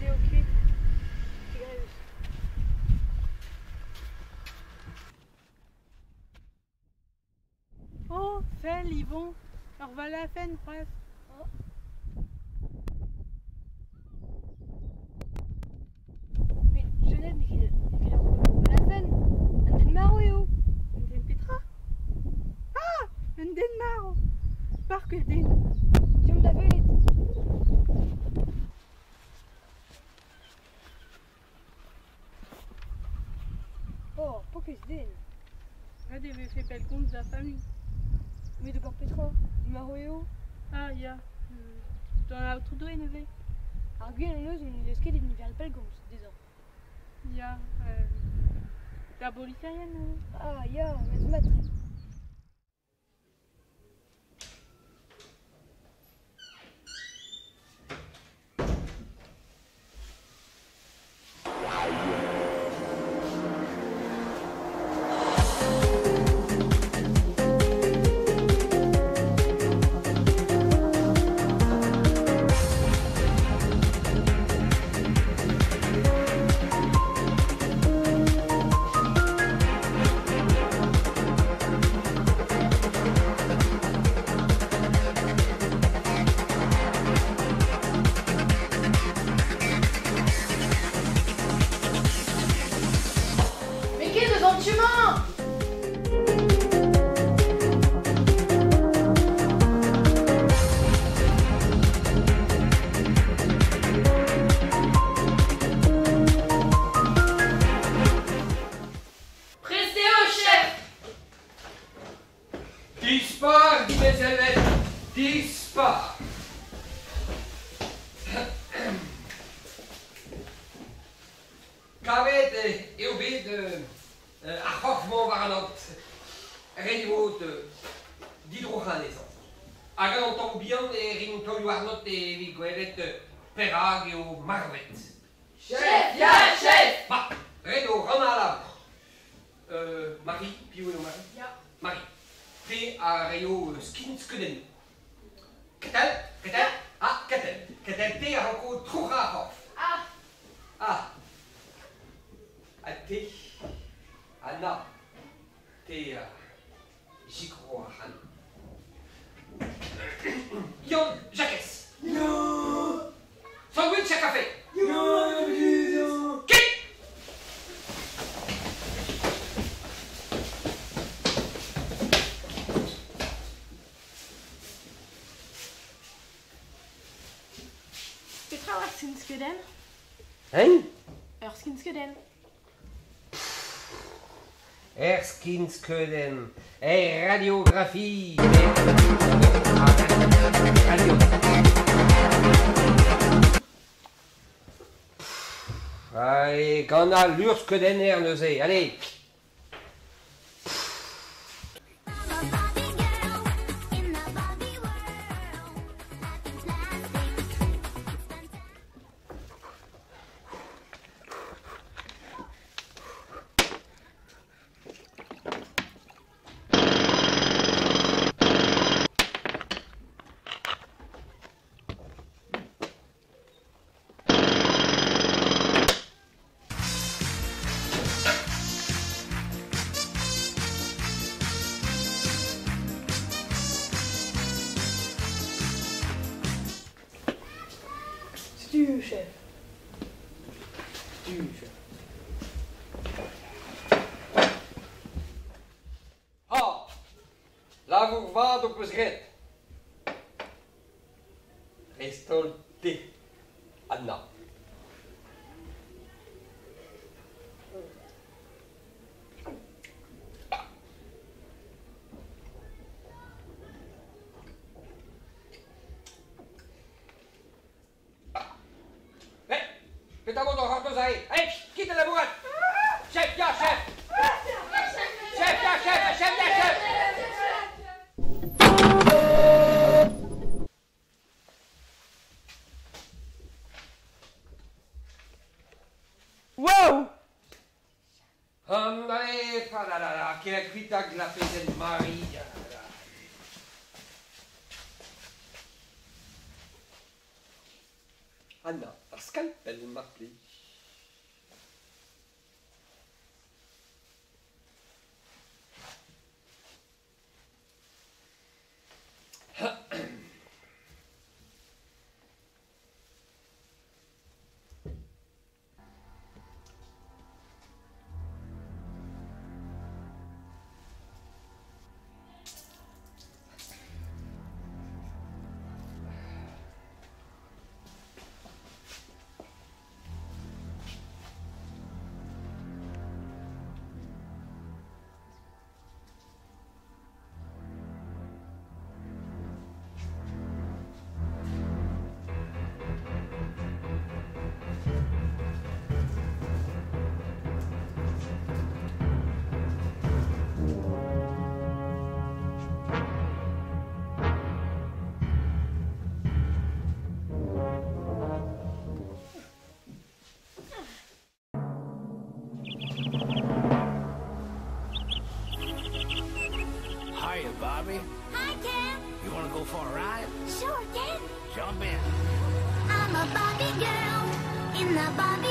Ned eo ket grevus. Oh, sell Yvon, ur valafenn c'hoazh. Oh. Met Jeanette n'eo ket ur valafenn. Un den marv eo. Un den petra? Ah, un den marv. Park den. Deomp da welet. Oh, paourkaezh den. Ret e vefe pellgomz da familh. Met d'ober petra? Marv eo? Ah ya, d'an aotrou Doue neuze. Ar gwir hon eus n'hon deus ket evit niver pellgomz dezhañ. Ya, d'ar boliserien neuze. Ah ya, met mat-tre. Mais qu'est eus an tu-mañ? Prest eo, chef! Dispar, dimezelled, dispar! Kavet eo bet ar c'horf-mañ war an aod. Ret e vo didroc'hañ anezhañ. Hag an tamm bihan e rin taolioù-arnod evit gwelet perak eo marvet. Chef, ya, chef! Ma, ret eo rannañ al labour. Marie, piv eo Marie? Ya. Marie, te a raio skin-skeudennoù. Katell, Katell, ah, Katell. Katell, te a ranko troc'hañ ar c'horf. Ah! Ah! Ha te, Anna, te a zikro ac'hanon. Yann Jakez. Ya! Sandwich ha kafe. Ya, Ket! Petra oa ar skinskeudenn? Hein? Ur skinskeudenn. Er skinskeudenn, er radiographie, radio. Allez, gant al luc'hskeudenner neuze, allez! Setu, chef. Setu, chef. Ha! Labour vat ho peus graet. Dreist-holl te, Anna. Eh, petra vo d'hor c'hortoz aze? Allez, kit da labourat! Chef, ya, chef! Chef, ya, chef! Chef, ya, chef! Wow! Allez, ah là là là, ker kuit hag la pezenn Mari. Anna. Ar skalpell, mar plij. Hiya, Bobby. Hi, Ken. You want to go for a ride? Sure, Ken. Jump in. I'm a Barbie girl in the Barbie